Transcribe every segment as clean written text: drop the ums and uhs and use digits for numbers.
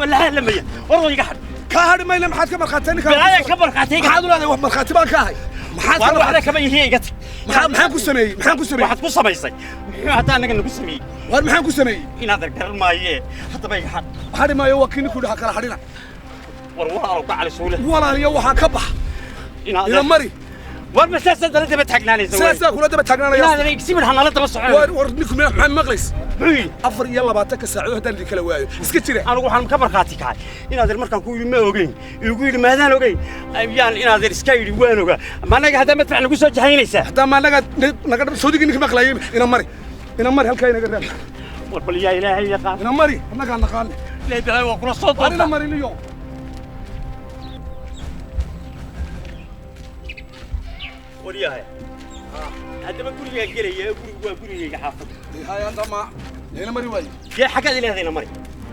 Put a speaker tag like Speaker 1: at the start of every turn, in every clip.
Speaker 1: Waaba la hadlamaya. War iga hadh.
Speaker 2: Ka hadhi mayna, maxaad ka markhaatay ninka?
Speaker 1: Balaaya ka markhaatay.
Speaker 2: Maxaad u leedahay wax markhaati baan ka ahay? Maxaad ka
Speaker 1: War waxna
Speaker 2: markhaati
Speaker 1: kama yihiin, iga tag.
Speaker 2: Maxaan ku sameeyey? Maxaan ku sameeyey?
Speaker 1: Waxaad ku samaysay muxuu haddaa anaga nagu sameeyey?
Speaker 2: War maxaan ku sameeyey?
Speaker 1: Inaad garan maaye, haddaba iga hadh.
Speaker 2: Hadhi maayo, waa kii ninkuu dhaha kala hadhina.
Speaker 1: War walaalow ka cali suule.
Speaker 2: Walaaliyo waxaa ka bax.
Speaker 1: Inaad
Speaker 2: Ila mari.
Speaker 1: War ma saasaa dala daba taagnaanaysa?
Speaker 2: Sidaasaa kula daba taagnaanaya.
Speaker 1: Inaad exhibit hanala daba socon.
Speaker 2: War ninku maxaa maqlays?
Speaker 1: Muxuu yidhi?
Speaker 2: 24-ka saacadood haddaan idin kala waayo, iska jira.
Speaker 1: Anigu waxaan ka markhaati kacay inaad markaan ku yidhi ma ogeyn, igu yidhi maadaan ogeyn, ayaan inaad iska yidhi waan ogaa. Ma anaga haddaa madfac nagu soo jahaynaysaa?
Speaker 2: Haddaa ma naga naga soodigii ninka maqlaayay. Ina mari, ina mari, halkaa inaga raad.
Speaker 1: War bal yaa Ilaahay yaqaan.
Speaker 2: Ina mari, annagaa naqaane.
Speaker 1: Ilaahay balaa waa kula soo
Speaker 2: War ina
Speaker 1: doonta.
Speaker 2: mari niyo.
Speaker 1: Waryahay, haddaba gurigaan gelaya, gurigu waa gurigayga xaafadda.
Speaker 2: Haya, ma ina mari waayo.
Speaker 1: Dee xaggaad ileedayna mari.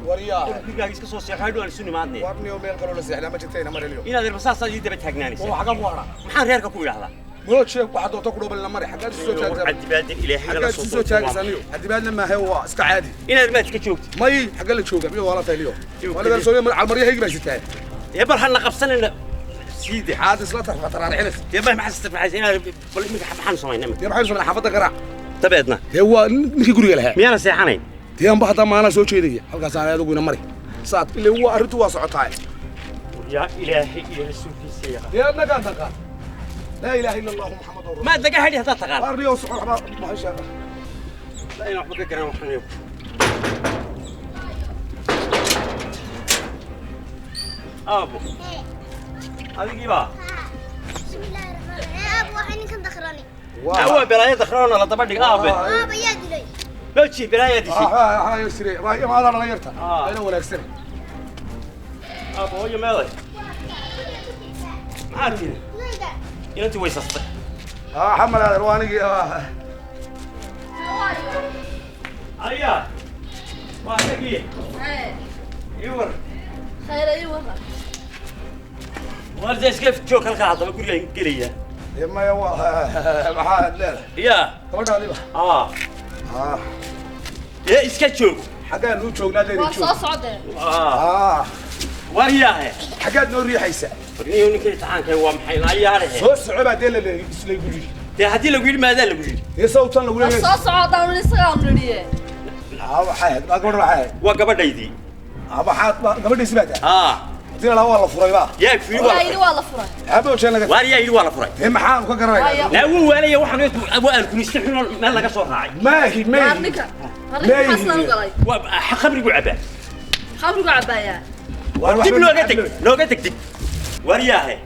Speaker 2: Waryaa.
Speaker 1: Gurigaaga iska soo seexo, hadhow aan isu nimaadne.
Speaker 2: War niyo, meel kaloo la seexdaa ma jirta, ina mari niyo.
Speaker 1: Inaad irba saasaad ii daba taagnaanaysa.
Speaker 2: Oo xaggaa ku hadhaa?
Speaker 1: Maxaan reerka ku idhaahdaa?
Speaker 2: Muloo sheeg, waxaa doonta ku dhobal, ina mari. Xaggaad isu soo taagtaa?
Speaker 1: Cadibaadin Ilaahay nala
Speaker 2: Xaggaad
Speaker 1: soo
Speaker 2: isu soo
Speaker 1: doonta.
Speaker 2: Taagaysaa niyo, cadibaadna maahe, waa iska caadi.
Speaker 1: Inaad maad iska joogto.
Speaker 2: May, xagga la jooga miyo? Waa la tahay niyo, waa laga soo calmaryahaygi baa sitaa.
Speaker 1: Dee bal hana qabsanayna siide.
Speaker 2: Maxaad isla tarraarixinaysa?
Speaker 1: Dee bal maxaad istirfaxaysa inaad? Bal iminka maxaan samaynaa iminka?
Speaker 2: Dee maxaynu samaynaa? Xaafadda garaac.
Speaker 1: Dabeedna?
Speaker 2: Dee waa ninkii guriga lahaa.
Speaker 1: Miyaana seexanayn?
Speaker 2: Dee anba haddaa maanaa soo jeedaya halkaas aan adigu ina mari saad ile waa arrintu waa socotaa.
Speaker 1: Yaa Ilaahay iyo rasuulkiisa yaqaan.
Speaker 2: Dee annagaa naqaan, laa ilaaha ila allahu Muxamad rasuul.
Speaker 1: Maad naga hadhi haddaad taqaan.
Speaker 2: Waar niyo socon, waxba mahasha.
Speaker 1: La inaan waxba ka garan waxaan iyagu. Aabo, adigii baa.
Speaker 3: Bismillaahi raxmaani raxiim. Aab, waxay ninkan dakhrani.
Speaker 1: Waa balaaya dakhroona la daba dhig, aabe.
Speaker 3: Aaba, yaa dilay?
Speaker 1: Loji balaaya dishay.
Speaker 2: Sire maadaa dhala yarta.
Speaker 1: Ah.
Speaker 2: Ayna wanaagsan.
Speaker 1: Aabo, hooyo meeday? Maxaa tiri?
Speaker 3: Layda.
Speaker 1: Inantii way sastay.
Speaker 2: Xamal adeer, waa anigii.
Speaker 1: Aya, waa anagii. Ii war.
Speaker 4: Khayr, ii warran.
Speaker 1: Waarda iska joog halkaa, haddaba gurigaan gelaya.
Speaker 2: Dee maya, waa maxaad leedahay?
Speaker 1: Ya.
Speaker 2: Gabadhaadiba.
Speaker 1: Aa, dee iska joog.
Speaker 2: Xaggaan nuu joognaa leena?
Speaker 4: Waa
Speaker 2: joog.
Speaker 4: soo socdee.
Speaker 1: Aa, war yaahe.
Speaker 2: Xaggaad noo riixaysa?
Speaker 1: Warniyo, ninka imtixaankay waa maxay laayaalehe?
Speaker 2: Soo soco baa dee la laygu yidhi.
Speaker 1: Dee haddii lagu yidhi, maadaa lagu yidhi?
Speaker 2: Dee sawtan lagu
Speaker 4: Waa
Speaker 2: leeyahay.
Speaker 4: soo socodaan isagaanu nidhiye.
Speaker 2: Waxay ahayd gabadha, waxay ahayd.
Speaker 1: Waa gabadhaydii.
Speaker 2: Maxaad gabadhiisi baa tahay?
Speaker 1: Aa.
Speaker 2: Hadii la waa la furay ba.
Speaker 1: Yaa ku yidhi
Speaker 4: waa
Speaker 1: waa
Speaker 4: yidhi
Speaker 1: la
Speaker 4: waa la furay.
Speaker 2: Haba ojeen laga.
Speaker 1: Waar yaa yidhi waa la furay?
Speaker 2: Dee maxaan ka garanayaa?
Speaker 1: Laa wuu waalaya, waxaan waa alkuniste xunoo meel laga soo raacay.
Speaker 2: Maahi.
Speaker 4: Waar
Speaker 2: Maahi.
Speaker 4: Ninka waar ninka maxaa sidan u galay?
Speaker 1: Waa khamrigu cabaa.
Speaker 4: Khamrigu cabaayaa.
Speaker 1: Dib nooga deg, nooga deg deg, war yaahe.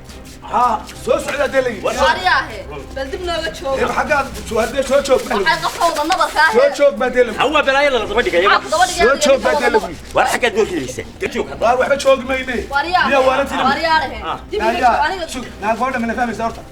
Speaker 2: Ha soo socdaa dee la yidhi.
Speaker 4: Waar yaahe, bal dib nooga
Speaker 2: Dee
Speaker 4: jooga.
Speaker 2: xaggaad haddee soo joog baa
Speaker 4: Waxay
Speaker 2: lagu
Speaker 4: qofka wada nabarka
Speaker 2: soo
Speaker 4: ahee.
Speaker 2: joog baa dee lagu
Speaker 1: hawaa balaaya lala daba dhigaya.
Speaker 4: Maxaa ku daba dhigaya?
Speaker 2: Soo joog baa dee lagu yidhi.
Speaker 1: Waar xaggaad noo ridaysaa? Dib joog hadda.
Speaker 2: Waar waxba joogi mayne.
Speaker 4: Waar yaahe.
Speaker 2: Miyaa waalantina?
Speaker 4: Waar yaahe, dib iga joog aniga.
Speaker 2: Sug naa, gabadha mana fahmaysa horta?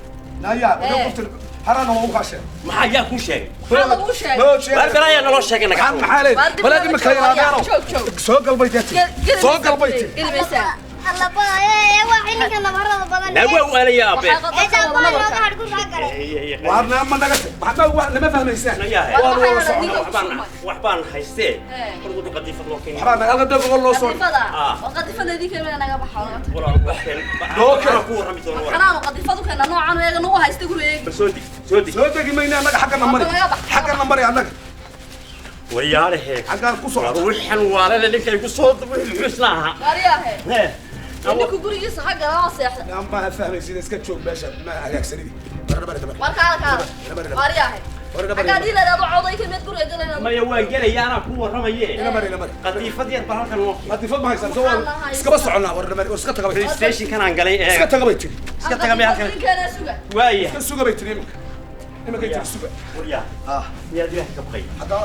Speaker 2: Naayaa.
Speaker 4: Eh.
Speaker 2: Qofta harana waa u kaasheen.
Speaker 1: Maxaa yaa kuu sheegay?
Speaker 4: Maxaa laguu sheegay?
Speaker 2: Noo sheegay.
Speaker 1: Waar balaaya naloo sheegay naga.
Speaker 2: Maxaa maxaa leedahay?
Speaker 4: Waar dib
Speaker 2: Walaal
Speaker 4: nooga
Speaker 2: imika
Speaker 4: joog, waar
Speaker 2: ilaadeero.
Speaker 4: yaa, joog joog.
Speaker 2: Soo galbay dee tiri. Soo galbay tiri.
Speaker 4: Geli maysaa.
Speaker 3: Alla ee waxay ninkan nabarada badan.
Speaker 1: Naa waa waalaya aabe.
Speaker 4: Waxay
Speaker 3: Ee
Speaker 4: qofka wada
Speaker 3: daabaa nooga
Speaker 4: nabarka.
Speaker 3: hadh gurigaa galay.
Speaker 2: Waarna ma naga tag, maxaa wax nama fahmaysaan?
Speaker 1: Nayaahe.
Speaker 4: Waar
Speaker 2: Waa
Speaker 4: waxay
Speaker 2: wada
Speaker 4: hadhay ninka ku
Speaker 1: waxbaan
Speaker 4: sumay.
Speaker 1: Waxbaan haystee.
Speaker 4: Eh.
Speaker 1: War wuxuu qadiifad loo keenay.
Speaker 2: Waxbaa naga halka dog loo soo
Speaker 4: Qadifada.
Speaker 1: Ah.
Speaker 4: Waa qadifada idinka imina naga baxa naga tag.
Speaker 1: Walaal waxeen
Speaker 2: Noo keen.
Speaker 1: ku warrami doono walaal.
Speaker 4: Xanaanu qadifadu keena noocan eega nagu haysta guriga.
Speaker 1: Bal soo dig, soo dig.
Speaker 2: Soo degi mayna annaga, xaggana mari.
Speaker 4: Naga bax.
Speaker 2: Xaggana mari annaga.
Speaker 1: Waryaalehe.
Speaker 2: Xaggaan ku
Speaker 1: War
Speaker 2: socota.
Speaker 1: waxan waalale ninka igu soo wuxuu isla ahaa.
Speaker 4: Waar yaahe.
Speaker 1: Hee.
Speaker 4: Ninku gurigiisa ha gala oo seexda.
Speaker 2: Naan ma fahmaysid, iska joog meesha, ma hagaagsanidi. Barna bari bari.
Speaker 4: Waar kaala kaala. Waar yaahe.
Speaker 2: War dhabar.
Speaker 4: Xaggaa dhiilaad adu cawday ka mid guriga galayna.
Speaker 1: Maya, waan gelaya, anaa ku warramaye.
Speaker 2: Ina mari, ina mari.
Speaker 1: Qadiifad yar bal halkan noo keen.
Speaker 2: Qadifad ma haysan soo iskaba soconnaa. War mari, war iska taga bay tiri.
Speaker 1: PlayStation-kan aan galay ee.
Speaker 2: Iska taga bay tiri.
Speaker 1: Iska taga may halkan.
Speaker 4: Ninkeena suga.
Speaker 1: Waaya.
Speaker 2: Iska suga bay tiri iminka, iminkay tiri suga.
Speaker 1: Waryaa.
Speaker 2: Ah.
Speaker 1: Miyaad Ilaahay ka baqay?
Speaker 2: Haddaa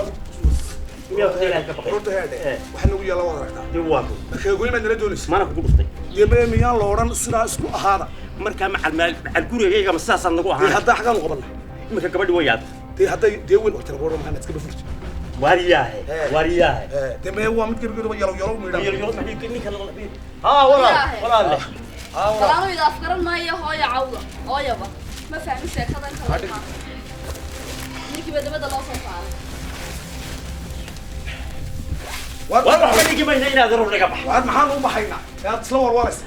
Speaker 1: Miyaad Ilaahay ka baqay?
Speaker 2: Runta heedhe.
Speaker 1: Eh.
Speaker 2: Waxaa nagu yaalla waad aragtaa.
Speaker 1: Dee waa run.
Speaker 2: Marka gooni baad nala doonaysa.
Speaker 1: Mana kugu dhuftay.
Speaker 2: Dee maya, miyaan la odhan sidaa isku ahaada?
Speaker 1: Markaa macal macal gurigayga ma sidaasaad nagu
Speaker 2: Dee
Speaker 1: ahaan?
Speaker 2: haddaa xaggaan u qabanna.
Speaker 1: Iminka gabadhi way yaabtay.
Speaker 2: Dee hadday dee weyn horta lagu odhan maxamed iskaba furti.
Speaker 1: Waariyaahe. Waariyaahe.
Speaker 2: Dee maya, waa mid gebigeeduba yalow yalow miidhan.
Speaker 1: Yar yar ninka la haa walaal walaal.
Speaker 4: Bal anu ida afgaran maayo, hooya cawda hooyaba ma fahmin sheekadan kale ma ninkii baa dabada loo soo saaray.
Speaker 1: War waxba dhigi mayna inaad rur naga bax.
Speaker 2: Waar maxaan u baxaynaa? Yaad isla warwaraysa.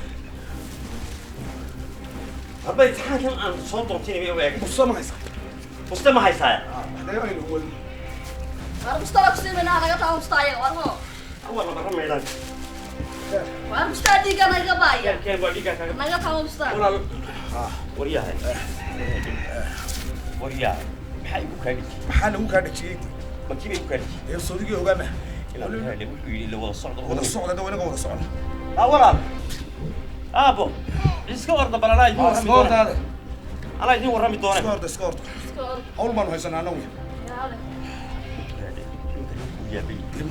Speaker 1: Hadba imtixaankan aan soo doontinay u eeg.
Speaker 2: Busta ma haysaa?
Speaker 1: Busta ma haysaa?
Speaker 2: Waxday aynu wali.
Speaker 4: War busta la kusiinayna naga taa busta ayaga war ho.
Speaker 1: Awal la barra meelan.
Speaker 4: War busta dhiiga naga baaya.
Speaker 1: Keen waa dhiiga kaga.
Speaker 4: Naga taa busta.
Speaker 1: Walaal. Waryahay. Waryahay. Maxaa igu kaa dhijiyey?
Speaker 2: Maxaa lagu kaa dhijiyey?
Speaker 1: Makiiba igu kaa dhijiyey.
Speaker 2: Ee soodigii ogaama.
Speaker 1: Ilaa wuxuu yidhi la wada socdo.
Speaker 2: Wada socda da waynaga wada socda.
Speaker 1: Ha walaal. Aabo. Iska orda bal anaa idin warrami doona. Anaa idin warrami doona.
Speaker 2: Iska orda, iska orda. Hawl baanu haysanaa annagu.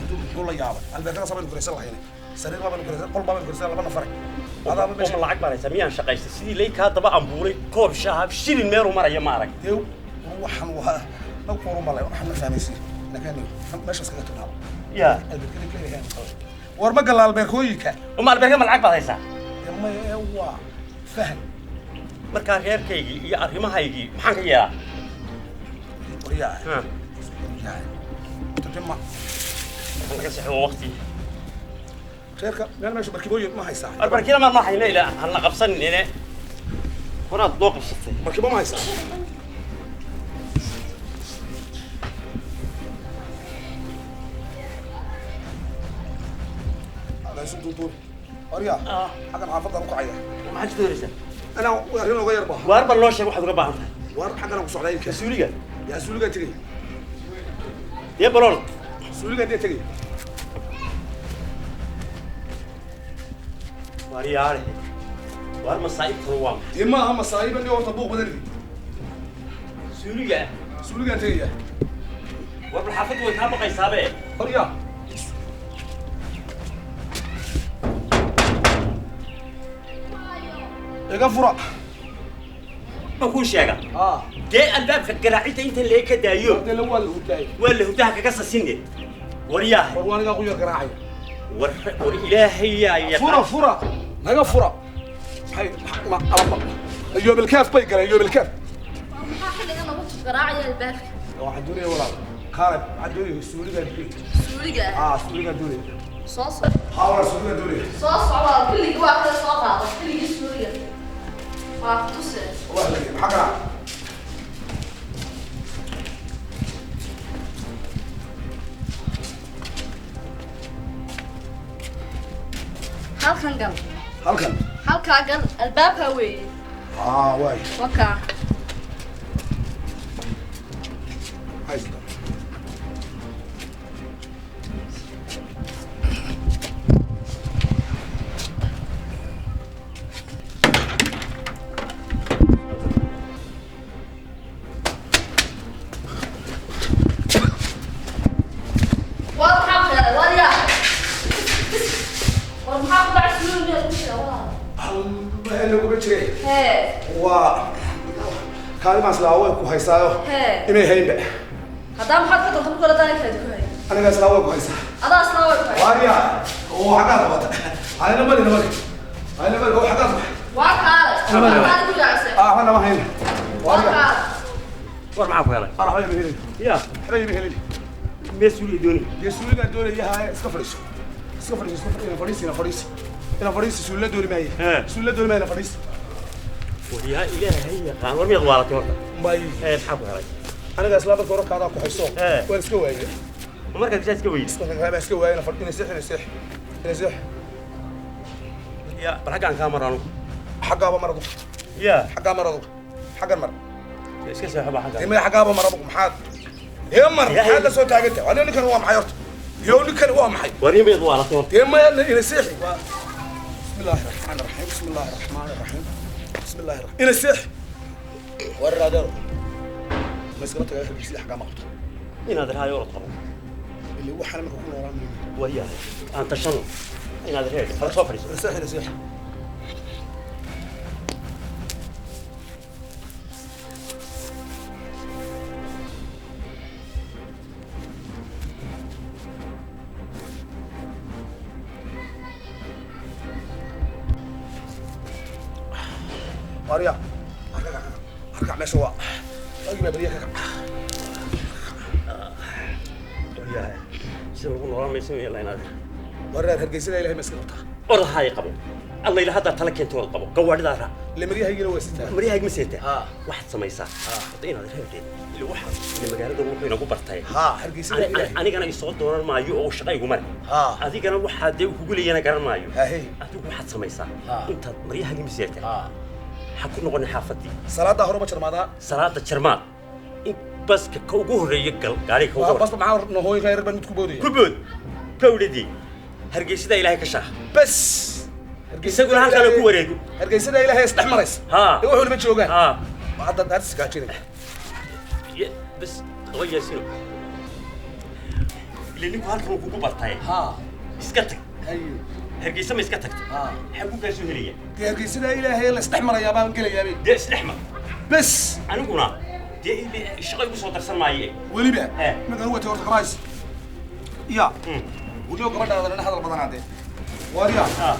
Speaker 2: Muxuu la yaabay? Albaabkada sabaynu kuraysan lahayne. Sariir baanu kuraysan, qol baanu kuraysan, laba nafar.
Speaker 1: Adaaba meesha lacag baan haysaa, miyaan shaqaystay? Sidii lay kaa daba ambuuray koob shaaha shilin meeluu maraya ma arag.
Speaker 2: Dee waxaan waa nag qurun baa waxaan ma fahmaysi. Nakaan meesha iskaga tagnaaba.
Speaker 1: Yaa.
Speaker 2: Albaabkada keliya. War ma gala albeerkooyinka.
Speaker 1: Uma albeerka ma lacag baad haysaa?
Speaker 2: Ma waa fahan.
Speaker 1: Markaa reerkaygii iyo arrimahaygii maxaan ka yeelaa?
Speaker 2: Waryaa. Waryaa. Tarjuma.
Speaker 1: Waxaan ka saxo waqti.
Speaker 2: Reerka meel meesha barkibooyin ma haysaa?
Speaker 1: Barkina ma hayna ilaa aan la qabsanin. Horaad loo qabsatay.
Speaker 2: Barkibo ma haysaa? Ala isu duuduub. Waryaa. Xaggan xaafaddan u kacaya.
Speaker 1: Maxaad ku doonaysaa?
Speaker 2: أنا أرين أغير بها.
Speaker 1: وار بالله شيء واحد ربع عنها.
Speaker 2: وار حاجة أنا بسرعة يمكن.
Speaker 1: سوليجا.
Speaker 2: يا سوليجا تجي.
Speaker 1: يا بلال.
Speaker 2: سوليجا دي تجي.
Speaker 1: وار يا وار مصايب تروام.
Speaker 2: إما هم مصايب اللي هو طبوق بدري.
Speaker 1: سوليجا.
Speaker 2: سوليجا تجي.
Speaker 1: وار بالحافظ ويتابع قيصابه.
Speaker 2: وريا. iga fura.
Speaker 1: Ma kuu sheega? Dee albaabka garaacidda inta lee ka daayo.
Speaker 2: Dee waa la hurdaayay.
Speaker 1: Waa la hurdaha kaga sasinne. Waryahay.
Speaker 2: War waa aniga ku yar garaacaya.
Speaker 1: War war ilaahay yaa yaqaan.
Speaker 2: Fura fura. Naga fura. Maxay ma alaba. Yoobil kaaf bay galeen yoobil kaaf.
Speaker 4: Maxaa xilligan lagu garaacaya albaabka?
Speaker 2: Waxaan doonaya walaal. Kaalay waxaan doonaya suuliga doonaya.
Speaker 4: Suuliga?
Speaker 2: Suuliga doonaya.
Speaker 4: Soo soco.
Speaker 2: Ha walaal suuliga doonaya.
Speaker 4: Soo soco walaal kulligii waa kala soo qaado kulligii suuliga. Waa tuse.
Speaker 2: Waa maxaa garaac?
Speaker 4: Halkan gal.
Speaker 2: Halkan?
Speaker 4: Halkaa gal albaabka weeye.
Speaker 2: Waay.
Speaker 4: Wakaa.
Speaker 2: Haysta.
Speaker 4: War maxaa ku dhacay? War yaa. War maxaa ku dhacay suuliga miyaad ku jira walaal?
Speaker 2: Laguma jiray.
Speaker 4: Hee.
Speaker 2: Waa kaalimaas laa way ku haysaayo.
Speaker 4: Hee.
Speaker 2: Inay haynba.
Speaker 4: Haddaa maxaad ka doonta ku kala daani kala ku hay.
Speaker 2: Aniga islaa way ku haysaa.
Speaker 4: Adaa islaa way ku haysaa.
Speaker 2: Waarya. Oo xaggaa qabata. Ayna mari mari. Ayna mari oo xaggaa qabata.
Speaker 4: Waa kaale. Waa kaale ku yaacay.
Speaker 2: Waxna ma hayn.
Speaker 4: Waa kaale.
Speaker 1: War maxaa ku helay?
Speaker 2: Waxba ima helin.
Speaker 1: Yaa.
Speaker 2: Waxba ima helin.
Speaker 1: Mee suuliga doonay?
Speaker 2: Dee suuliga doonaya haya iska fadhiiso. Iska fadhiiso iska fadhiiso fadhiisi ina fadhiisi. Ina fadhiisi suuliga dooni maayo. Suuliga dooni maayo ina fadhiisi.
Speaker 1: Waryaa ilaahay yaqaan war miyaad waalatay horta?
Speaker 2: May.
Speaker 1: Maxaa ku helay?
Speaker 2: Aniga isla marka hore kaadaa ku hayso. Waan iska waayay.
Speaker 1: Markaad iska weyday?
Speaker 2: Iska waayay ina fadhiisi ina seex ina seex.
Speaker 1: Yaa bal xaggaan kaa mar anugu.
Speaker 2: Xaggaaba mar adugu.
Speaker 1: Yaa.
Speaker 2: Xaggaa mar adugu. Xaggan mar.
Speaker 1: Iska seexo baa xaggaa.
Speaker 2: Ima xaggaaba mar adugu maxaad? Ee mar maxaad la soo taagantay? Waa ninkan waa maxay horta? Iyo ninkan waa maxay?
Speaker 1: War miyaad waalatay horta?
Speaker 2: Dee ma ina seexi. Bismillaahi raxmaani raxiim. Bismillaahi raxmaani raxiim. Bismillaahi raxmaani. Ina seexi. War raadaro. Ma iskala tagaa hargeysa xaggaa ma qabto.
Speaker 1: Inaad raayo orod qabo.
Speaker 2: Ilaa waxaan marka ku noolaan mayno.
Speaker 1: Waryahay. Aan tashano. Inaad reer soo fadhiiso.
Speaker 2: Ina seexi ina seexi. Waryaa. Arkac meesha waa. Waagii baa beriya ka kac.
Speaker 1: Waryahay. Sida lagu noolaan mayso in la inaad.
Speaker 2: Wareer Hargeysada Ilaahay ma iska qabtaa?
Speaker 1: Ordahay qabo. Alla ila hadda tala keento wad qabo. Gawaadhida raac.
Speaker 2: Ile maryahaygina waa sitaa.
Speaker 1: Maryahayga ma seetaa?
Speaker 2: Haa.
Speaker 1: Waxaad samaysaa. Hadda inaad reebteed. Ila waxa ila magaalada wuxuu inagu bartay.
Speaker 2: Haa, Hargeysada Ilaahay.
Speaker 1: Anigana isoo doonan maayo oo shaqo igu mare.
Speaker 2: Haa.
Speaker 1: Adigana waxaa dee kugu leeyana garan maayo.
Speaker 2: Haahey.
Speaker 1: Adigu waxaad samaysaa.
Speaker 2: Haa.
Speaker 1: Intaad maryahayga ma seetaa?
Speaker 2: Haa.
Speaker 1: Ha ku noqon xaafadii.
Speaker 2: Salaada hore ma jarmaadaa?
Speaker 1: Salaada jarmaad. In baska ka ugu horeeya gal gaariga ka ugu
Speaker 2: Waa
Speaker 1: horeeya.
Speaker 2: bas maxaa nahooyinka yar baan mid ku boodaya.
Speaker 1: Ku bood. Kawdhadii. Hargeysada Ilaahay ka shaah.
Speaker 2: Bas.
Speaker 1: Isaguna halkan ku wareego.
Speaker 2: Hargeysada Ilaahay isdhex maraysa.
Speaker 1: Haa.
Speaker 2: Ee wax waliba joogaan.
Speaker 1: Haa.
Speaker 2: Hadda hadda iskaajinaya.
Speaker 1: Bas qaba Yaasiino. Ilaa ninku halkan uu kugu bartay.
Speaker 2: Haa.
Speaker 1: Iska tag.
Speaker 2: Hayo.
Speaker 1: Hargeysa ma iska tagtay?
Speaker 2: Haa.
Speaker 1: Xaguu kaa soo helaya?
Speaker 2: Dee Hargeysada Ilaahay la isdhex marayaa baan gelayaa bay.
Speaker 1: Dee isdhex mar.
Speaker 2: Bas.
Speaker 1: Aniguna dee shaqo igu soo darsan maaye.
Speaker 2: Weliba.
Speaker 1: Hee.
Speaker 2: Midaan watay horta qarays. Ya. Weliba gabadhaadana na hadal badanaa dee. Waariya.
Speaker 1: Haa.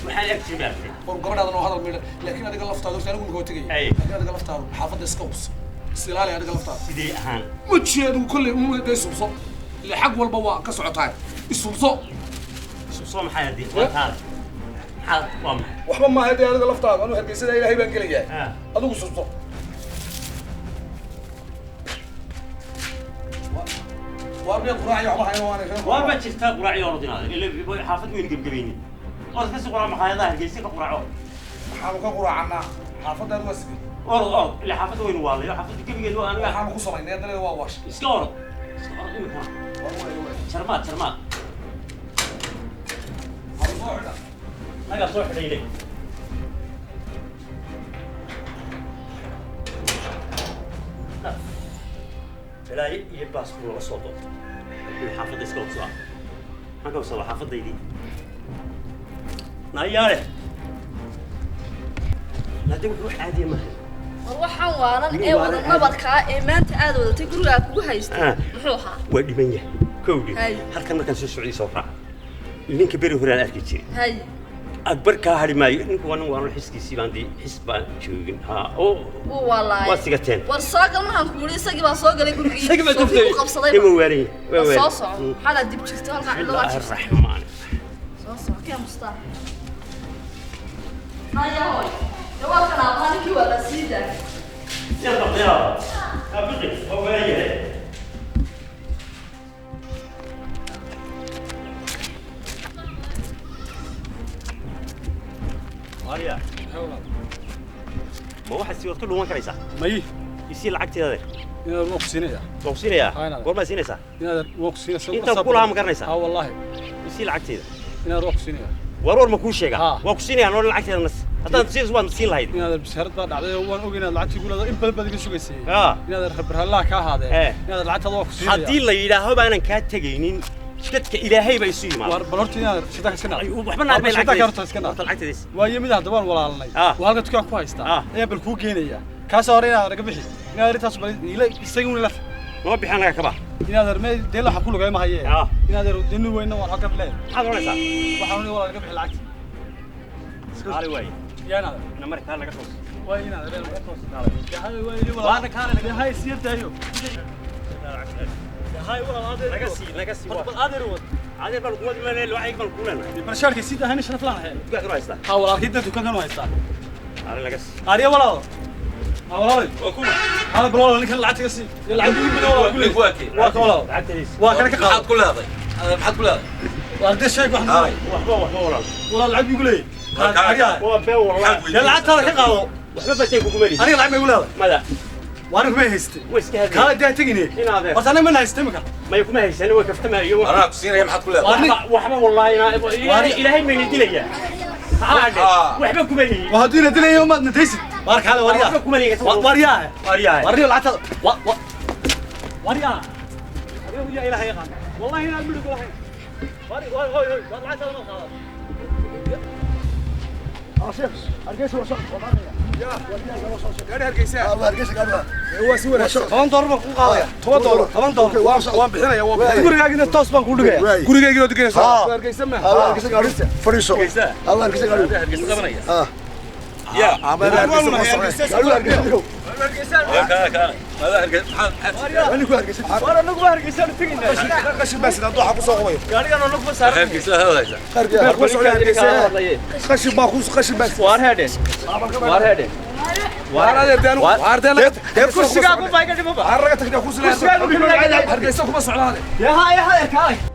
Speaker 1: Waxaan agtiin baa aragtay.
Speaker 2: War gabadhaadana oo hadal midha. Laakiin adiga laftaadu horta anigu ma tegaya.
Speaker 1: Haye.
Speaker 2: Laakiin adiga laftaadu xaafadda iska hubso. Isilaali adiga laftaadu.
Speaker 1: Sidee ahaan?
Speaker 2: Weji adigu kolley uun dee isubso. Ile xag walba waa ka socotaa. Isubso.
Speaker 1: Isubso maxay haddii? Waa taada. Maxaa waa maxay?
Speaker 2: Waxba maaha dee adiga laftaadu. Anigu Hargeysada Ilaahay baan gelayaa.
Speaker 1: Haa.
Speaker 2: Adigu subso. Waa miyaad quraacyo waxba hayno waanay reer.
Speaker 1: Waa ma jirtaa quraacyo orod inaad. Ilaa xaafad weynu gebgebaynin. Orod ka sii quraac maqaayadaha Hargeysa ka quraaco.
Speaker 2: Maxaanu ka quraacannaa? Xaafaddaadu waa sidee?
Speaker 1: Orod orod. Ilaa xaafadda weynu waalayo. Xaafadda gebigeed waa aniga.
Speaker 2: Waxaanu ku samaynay haddana waa waash.
Speaker 1: Iska orod. Iska orod imika.
Speaker 2: Waa waay waay.
Speaker 1: Jarmaad jarmaad.
Speaker 2: Waxaanu soo xidhaa.
Speaker 1: Nagaa soo xidhay ile. Balaayo iyo baas buu naga soo doonta. Wuxuu xaafadda iska hubsadaa. Maxaan ka hubsadaa xaafaddaydii? Naayaale. Naade wuxuu wax caadiya maaha.
Speaker 4: War waxaan waalan
Speaker 1: Nin
Speaker 4: ee
Speaker 1: waalan
Speaker 4: wada
Speaker 1: caadi.
Speaker 4: nabarkaa ee maanta aad wadatay gurigaa kugu haystay.
Speaker 1: Ah.
Speaker 4: Muxuu ahaa?
Speaker 1: Waa dhiman yahay. Kowdhi.
Speaker 4: Hay.
Speaker 1: Halkan markaan soo socday soo raac. Ninka beri hore aan arki jiray.
Speaker 4: Hay.
Speaker 1: Akbar kaa hari maayo. Ninku waa nin waalan xiskiisii baan dee xis baan joogin. Haa. Oo.
Speaker 4: Wuu waalaayay.
Speaker 1: Waa sigateen.
Speaker 4: War soo gal maxaan ku yidhi isagii baa soo galay gurigii.
Speaker 1: Isagii baa
Speaker 4: Soo
Speaker 1: duftay.
Speaker 4: ku qabsaday.
Speaker 1: Dee waa waalan yahay. Waa
Speaker 4: War
Speaker 1: waalan.
Speaker 4: soo soco. Maxaad dib jirto halkaa cidlo waa
Speaker 1: Bismillaahi
Speaker 4: jirta.
Speaker 1: raxmaani.
Speaker 4: Soo soco kee mustaa. Haya hooy. Dee waa kan aabbaha ninkii waa la sii daayay.
Speaker 1: Yaa baqyaa. Yaa biqi. Waa waalan yahay. Maria. Ma waxaad sii wad ka dhuuman karaysaa?
Speaker 5: May.
Speaker 1: Isii lacagteeda adeer.
Speaker 5: Inaad waa ku siinaya.
Speaker 1: Waa ku siinayaa?
Speaker 5: Haa, inaad.
Speaker 1: Goormaad siinaysaa?
Speaker 5: Inaad waa ku siinaysaa.
Speaker 1: Intaan ku lahaa ma garanaysaa?
Speaker 5: Haa, wallaahi.
Speaker 1: Isii lacagteeda.
Speaker 5: Inaad waa ku siinaya.
Speaker 1: War war ma kuu sheegaa?
Speaker 5: Haa.
Speaker 1: Waa ku siinayaa nool lacagteeda nas. Haddaan siinayso waad siin lahayd.
Speaker 5: Inaad bishaarad baa dhacday oo waan ogay inaad lacagtii ku leedahay in badan baad iga sugaysay.
Speaker 1: Haa.
Speaker 5: Inaad rabarhallaha ka ahaadee.
Speaker 1: Eh.
Speaker 5: Inaad lacagtaada waa ku siinaya.
Speaker 1: Haddii la yidhaaho baanan kaa tegaynin, dadka Ilaahay baa isu yimaada.
Speaker 5: War bal horta inaad shida iska naar.
Speaker 1: Ay, waxba naar bay
Speaker 5: Shida
Speaker 1: lacagteeda.
Speaker 5: horta iska naar.
Speaker 1: Horta lacagteeda.
Speaker 5: Waayo mid hadda waan walaalanay.
Speaker 1: Ah.
Speaker 5: Waa halka dukaan ku haystaa.
Speaker 1: Ah.
Speaker 5: Ayaa bal kuu geenaya. Kaas hore inaad naga bixi. Inaad arrintaas bal ila isaga un ila.
Speaker 1: Noo bixi anaga kaba.
Speaker 5: Inaad armay dee waxa ku lugay ma haye.
Speaker 1: Ah.
Speaker 5: Inaad dinu weyna waan halka bilaay.
Speaker 1: Maxaad oranaysaa?
Speaker 5: Waxaan u walaal naga bixi lacagta.
Speaker 1: Qaali waaye.
Speaker 5: Yaa inaad.
Speaker 1: Ina mari kaa laga toos.
Speaker 5: Waa inaad laga toos. Yahay waa ili walaal.
Speaker 1: Waana kaale laga
Speaker 5: Yahay sii daayo. Yahay walaal adeer.
Speaker 1: Naga sii, naga sii.
Speaker 5: Horta bal adeer wad.
Speaker 1: Adeer baan kugu imanay, lacag baan kuu leenahay.
Speaker 5: Bal shaarka sii daahani sharaf laan ahay.
Speaker 1: Dukaanka u haystaa.
Speaker 5: Ha walaalkii dad dukaankan u haystaa.
Speaker 1: Qaali laga sii.
Speaker 5: Ariya walaal. Ha walaal.
Speaker 6: Waa kuma.
Speaker 5: Hada bal walaal ninkan lacagta sii. Ya lacag ii badan walaal kuley.
Speaker 6: Waa kee?
Speaker 5: Waa ka walaal.
Speaker 1: Lacagteeda.
Speaker 5: Waa kana ka qaado.
Speaker 6: Maxaad ku leedahay? Maxaad ku leedahay?
Speaker 5: Waa dee sheeg wax.
Speaker 6: Haay.
Speaker 1: Waxba waxba walaal.
Speaker 5: Walaal lacag igu leey. Ariya.
Speaker 1: Waa been walaal.
Speaker 5: Ya lacagtaada ka qaado.
Speaker 1: Waxba batay kugu mari.
Speaker 5: Aniga lacag ma igu leedahay.
Speaker 1: Mada.
Speaker 5: Waa aniga kuma haystay.
Speaker 1: Way iska hadlay.
Speaker 5: Kaala daa tegine.
Speaker 1: In adeer.
Speaker 5: Horta aniga ma haystay imika.
Speaker 1: May kuma haysan way kaftamayo.
Speaker 6: Anaa ku siinaya maxaad ku leedahay?
Speaker 1: Waxba waxba wallahi Ilaahay mayna dilaya.
Speaker 6: Ah.
Speaker 1: Waxba kuma lihi.
Speaker 5: Waa haddii la dilayo maad nataysid. Waar kaale wariyaa.
Speaker 1: Waxba kuma lihi.
Speaker 5: Wariyaa.
Speaker 1: Wariyaa.
Speaker 5: Wariyaa lacagtaada. Wa wa. Wariyaa. Adiga yaa Ilaahay yaqaan. Wallahi inaan midhig lahayn. Wari hoy hoy hoy. Waad lacagtaada noo qaadan.
Speaker 2: Gaari Hargeysa. Waa si wanaagsan.
Speaker 5: $10 baan ku qaadaya.
Speaker 2: $10.
Speaker 5: $10.
Speaker 2: Waan bixinaya, waan bixinaya.
Speaker 5: Gurigaagina toos baan kuu dhigaya.
Speaker 2: Gurigaygina waad deganaysaa. Waa Hargeysa ma?
Speaker 6: Hargeysa qabanaya. Ya.
Speaker 2: Ama Hargeysa kuma socnay.
Speaker 6: Kaale Hargeysa maxaad
Speaker 2: Anigu Hargeysa.
Speaker 5: War anagu waa Hargeysaanu tegaynaa.
Speaker 2: Qashin baa sidaa dooxa ku soo qubayo.
Speaker 5: Gaarigan anagu ma saaran.
Speaker 6: Hargeysa hadlaysa?
Speaker 2: Qarbiga kuma socnay Hargeysa. Qashin baa ku qashin baa.
Speaker 5: Waar heedhe. Waar heedhe.
Speaker 2: Waar adeer deenu. Waar deenu.
Speaker 5: Kursigaagu baa iga dhimaba.
Speaker 2: Waar raga tagna kursiga.
Speaker 5: Kursigaagu
Speaker 2: Hargeysa kuma socnaade.
Speaker 5: Yaa haa yaa haa kaalay.